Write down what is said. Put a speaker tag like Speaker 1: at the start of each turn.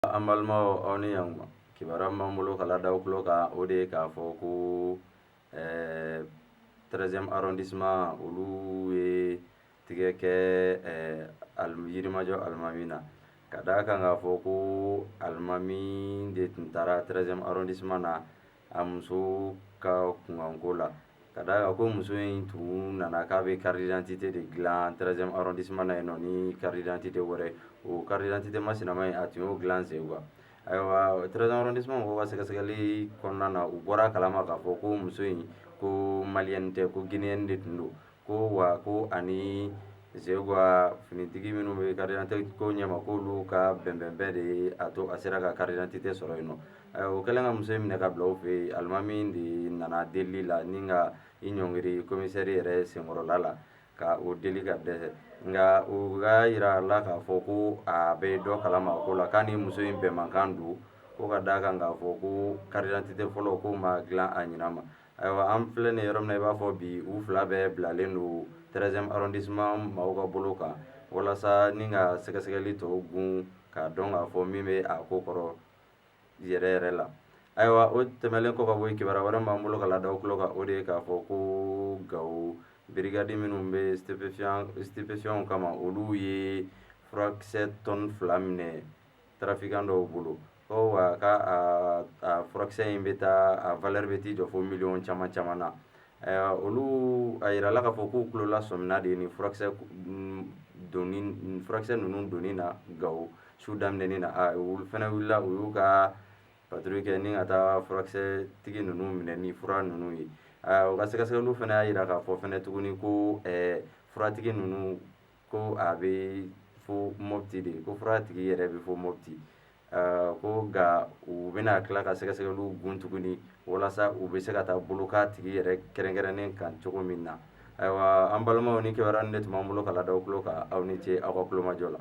Speaker 1: An balimaw, aw ni ɲankuma. Kibaruya min b'an bolo ka lada aw tulo kan, o de ye k'a fɔ ko 13e arrondissement, olu ye tigɛ kɛ Yirimajɔ alimami na, ka d'a kan k'a fɔ ko alimami de tun taara 13e arrondissement na a muso ka kunkanko la, ka d'a kan ko muso in tun nana k'a bɛ carte d'identité de dilan 13e arrondissement na yen nɔ ni carte d'identité wɛrɛ. O carte d'identité masinama in, a tun y'o dilan Zeguwa. Ayiwa, 13e arrondissement mɔgɔw ka sɛgɛsɛgɛli kɔnɔna na, u bɔra a kalama k'a fɔ ko muso in ko malienne tɛ, ko guinéenne de tun don, ko wa ko ani Zeguwa finitigi minnu bɛ carte d'identité ko ɲɛma, k'olu ka bɛnbɛnbɛn de ye a to a sera ka carte d'identité sɔrɔ yen nɔ. O kɛlen ka muso in minɛ ka bila u fɛ yen, alimami de nana delili la ni ka i ɲɔngiri commissaire yɛrɛ senkɔrɔla la ka o deli ka dɛsɛ. Nka u ka yira a la k'a fɔ ko a bɛ dɔ kalama ko la, k'a ni muso in bɛnmankan don, ko ka d'a kan k'a fɔ ko carte d'identité fɔlɔ k'o ma dilan a ɲina ma. Ayiwa, an filɛ nin yɔrɔ min na, i b'a fɔ bi, u fila bɛɛ bilalen don 13e arrondissement maaw ka bolo kan walasa ni ka sɛgɛsɛgɛli tɔw gun k'a dɔn k'a fɔ min bɛ a ko kɔrɔ yɛrɛ yɛrɛ la. Ayiwa, o tɛmɛlen kɔ ka bɔ yen, kibaruya wɛrɛ b'an bolo ka lada aw tulo kan, o de ye k'a fɔ ko Gawo brigade minnu bɛ stupéfiants kama, olu ye furakisɛ tɔni 2 minɛ trafiquant dɔw bolo, ko wa ka a furakisɛ in bɛ taa, a valeur bɛ t'i jɔ fo miliyɔn caman caman na. Olu a yirala k'a fɔ k'u tulola sɔmina de ye nin furakisɛ doni, furakisɛ ninnu donni na Gawo su daminɛni na. A olu fana wulila, u y'u ka patrouille kɛ ni ka taa furakisɛ tigi ninnu minɛ ni fura ninnu ye. U ka sɛgɛsɛgɛliw fana y'a yira k'a fɔ fana tuguni ko furatigi ninnu, ko a bɛ fo Mopti de, ko furatigi yɛrɛ bɛ fo Mopti, ko nka u bɛna tila ka sɛgɛsɛgɛliw gun tuguni walasa u bɛ se ka taa bolo k'a tigi yɛrɛ kɛrɛnkɛrɛnnen kan cogo min na. Ayiwa, an balimaw, ni kibaruya de tun b'an bolo ka lada aw tulo kan. Aw ni ce aw ka tulomajɔ la.